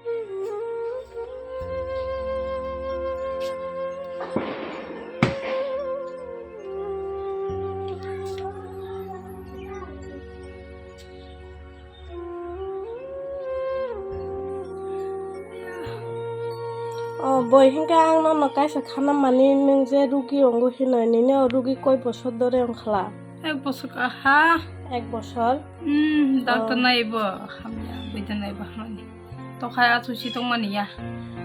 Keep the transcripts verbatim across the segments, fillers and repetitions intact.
O boi, hinkhe ang nono kaisa khana mani, nwng je rugi wngo hino, nini o rugi koi bosor dhore wngkhala? Ek bosor kaha. Ek bosor? Hmm, doctor Oh. naibo hamya, bwidha naibo hamani. Tokhai achusi tongmani ya.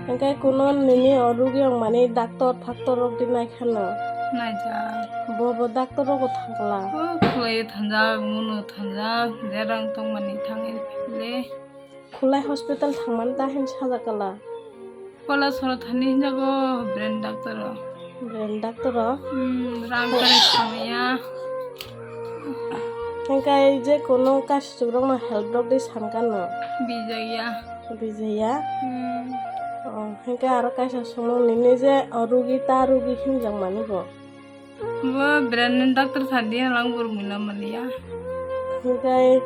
Hinkhe kuno nini o rugi wngmani doctor thaktor rok di naikhano? Naijak. Bo bo doctor rogo thangkla? O khwlaiyo thanjak, muno thanjak, je rang tongmani thangwi le. Khulai hospital thangmani ta hin sajakala? Kolasoro thani hinjago brain doctor o. Brain doctor o? Hmm, rang kare samaya. Hinkhe je kono kaisa chukrokno help rok di sankano? Bijaya. Bijaya? Hmm. Oh, hinkhe aro kaisa sumung nini je o rugi ta rugi hinjakmani bo? Bo brand ni doctor sadi lang burung mila mania. Hinkhe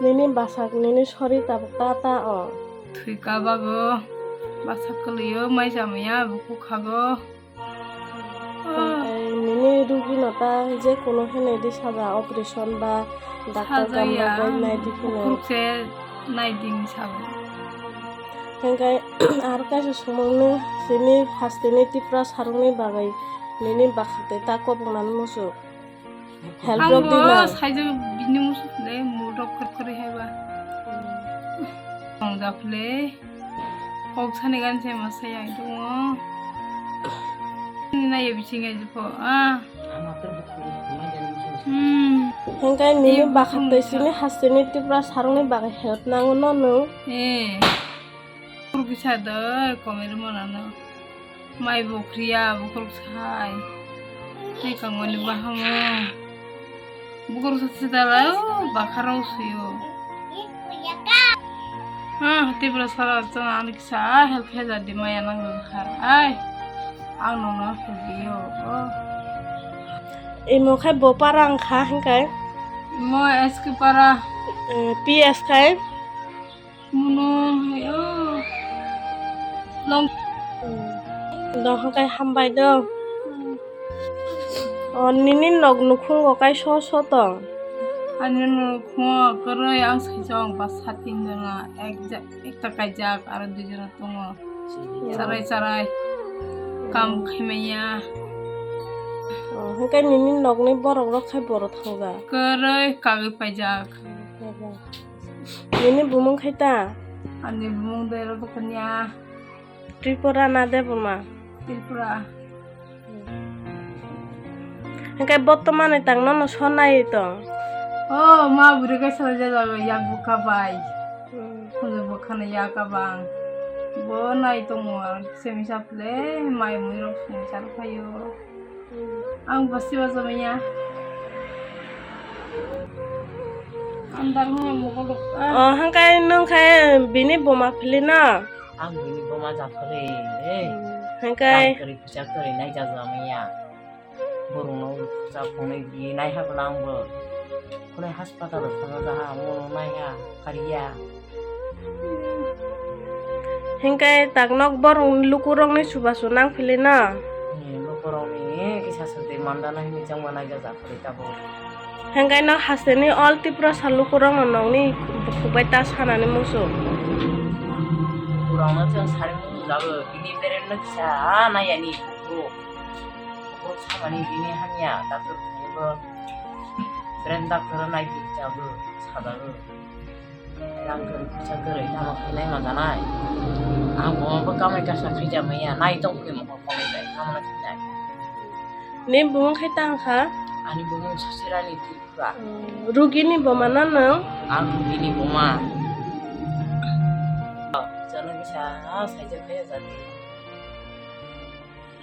nini basak nini sori tabuk ta ta o. Thwi kabago, basak kwlwio, mai chamaya, bukhuk khago. Hinkhe nini rugi no ta je kono hinwi di saja operation ba doctor Sajaya, kam rok bai nai di hino. Bukhuk se nai di ni sabo. Hinkhe aro kaisa sumung ni sini hasteni Tripura sarung ni bagwi. Nini bakhak tei ta kobongnani muchuk. Help rok di Angbo na. Saijak bini muchuk le murok kor kori haiba. Tong japle. Kok sani gan se masa yang tongo. Ni na ye bisinga jipo. Ah. Hmm. Hinkhe nini Ni bakhak tei bukhuk sini hasteni Tripura sarung ni bagwi help nango no nwng. Eh. Bukhuk kisa doi, komir manano. Mai bo khriya, bukhuk sai. Tei kangmani bahamo. Bukhuk sa sitala, o, bakharok suyo. Ha, Tripura sara chwng ani kisa help khe ja di maya nang kha. Ai, ang nono help yo. O. Imo khai bo para wngkha hinkhe. Imo S K para. Eh, P S khai. Muno hai o. Long. Dohon kai hambai do. O nini nog nukhungo kai so so tong. Ani nukhungo kwrwi ang saisong ba satin jona ek ja-, ekta kaijak aro dui jona tongo. Charai charai kam khaimaya. O, hwnkhe nini nogni borok rok khai boro thangja. Kwrwi kagwi paijak. Nini bumung khai ta? Ani bumung dero dokanya. Tripura na Debbarma? Tripura. Hwnkhe botomani tang nono so nai tong? O ma bwrwi kaisa jaga yak bwkha bai. Hmm. Khunju bwkhano yak abang. Bo nai tongo, semisa phle mai mui rok songchar phaio. Ang basti bajamaya. Andar mo mokol rok. O, hwnkhe nwng khe bini buma phili no? Ang bini buma japhali, eh. Hwnkhe? Tang kwrwi kwchak kwrwi nai jajamaya. Borokno kwchak phunwi bini nai habla ang bo. Khulai hospital o thangna jaha, ang bono naiha, phariya. Hingke taknok borok lukurokni chubachu nang philino? Ni lukurokni kisa swtwi mandana hinwi chwngma naijajak phai tabuk. Hingke no hasteni all Tiprasa lukurokno nokni bukhuk bai ta sanani muchung. Lukurokno chwng sari muchung jago, bini parent no kisa naiyani bukhuk. Bukhuk samani bini hamya, doctor thangwi bo parent doctor naidi jago, sajago. Rang kwrwi, pisa kwrwi, tamo khainai ma janai. Ang bo, bo kamai kasa khaijamaya, nai tong khe mokol kolai bai, tamo khainai. Ni bumung khai tang kha? Ani bumung Sosirani Tripura. Hmm, rugini buma no nwng? Ang rugini buma. Jano kisa, saijak khaya jati.